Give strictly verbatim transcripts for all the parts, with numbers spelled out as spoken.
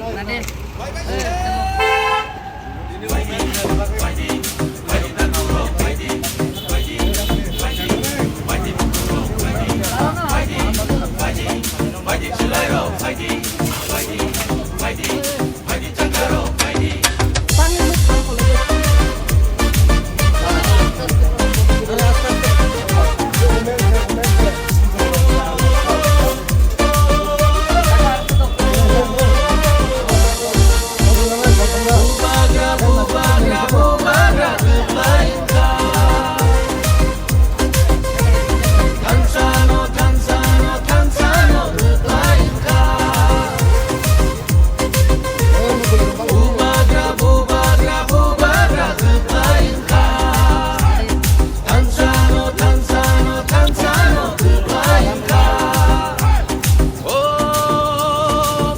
O,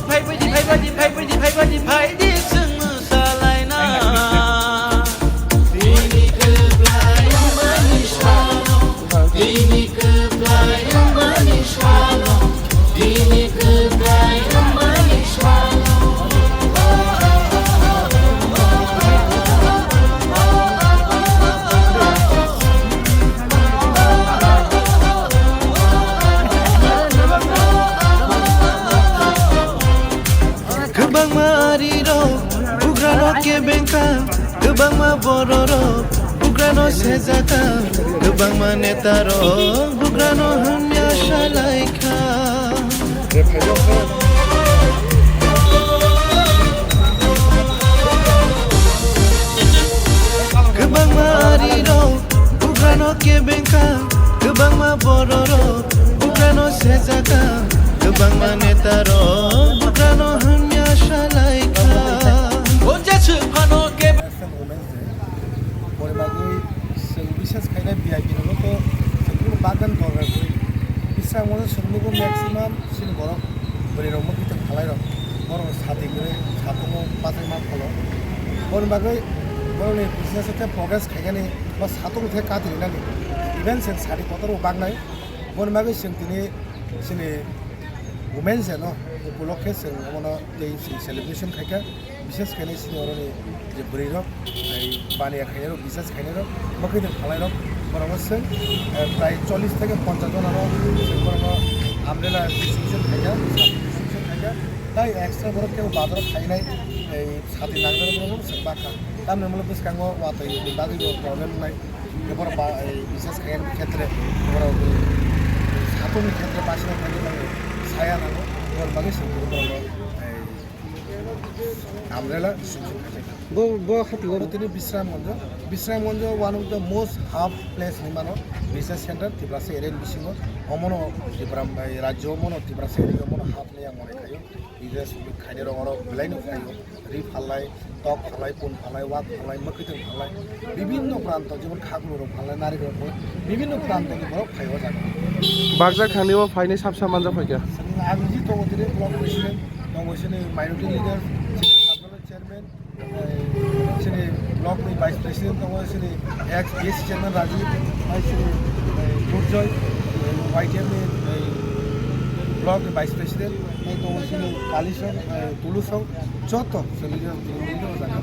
phai baidi, phai baidi, phai baidi, phai baidi, phai di, chwng mwsalaina. Bini kwplai wngmani salo, bini kwplai wngmani salo, bini kwplai wngmani salo. Kwbangma arirok bugrano kebengkha, kwbangma bororok bugrano sejaka, kwbangma netarok bugrano hamya salaikha. Kwbangma arirok bugrano kebengkha, kwbangma bororok bugrano sejaka, kwbangma netarok bugrano hamya salaikha. Bonja chwng phano kebe- Boni bagwi chwng bises khaina V I P rokno to chwng kunu bagani dorkar kwrwi. Bisrango chwng nugo maximum chini borok bwrwi rok mwkhwtwng phalai rok. Borok sati kwrwi satungo bachai ma pholo. Boni bagwi borokni business khe progress khainani ba satung khe kati rinani. Even chwng sati kotor bo baknai. Boni bagwi chwng tini chini Women's Day no upolokhe chwng omono tei chwng celebration khaikha. Bises khe nai sini oroni je bwrwi rok, tei baniya khainai rok, bisas khainai rok, mwkhwtwng phalai rok, borok no chwng, eh, prai chollish theke ponchash jona rok chwng borok no umbrella distribution khaikha, distribution khaikha. Tai extra borok kebo bazar o khainai, tei sati nangnai rok no chwng bakha. Tamni ulo bwskango watwi ni bagwi bo problem nai. Borok ba, eh, bisas khainai khetre, borok, eh, satung ni khetre basina khainai bagwi saya nango, borok bagwi chwng borok no, eh, Umbrella distribution khaijak. Bo, bo hati o. Tini Bisramganj, Bisramganj one of the most hub place hinwi mano, business center Tiprasa area ni bisingo. Omono Tipra, eh, rajyo omono Tiprasa area omono hub hinwi ang mone khaio. Business khainai rok oro belai no phaio. Ri phalai, tok phalai, pun phalai, wak phalai, mwkhwtwng phalai, bibinno pranto, jemon khaklu rok phalai, narikol rok phalai, bibinno pranto ni borok phai o jaga. Barjak thani o phainai sab sab manjak phaikha. Ang ji tongo tini block president, tongo sini minority leader, sini sub zonal chairman, eh, sini block ni vice president tongo, sini ex B S C chairman Raju, hai sini, eh, Durjoy, eh, Y T F ni, eh, block ni vice president, hai tongo sini Kalisong, eh, Tulusong, joto sini o jaga.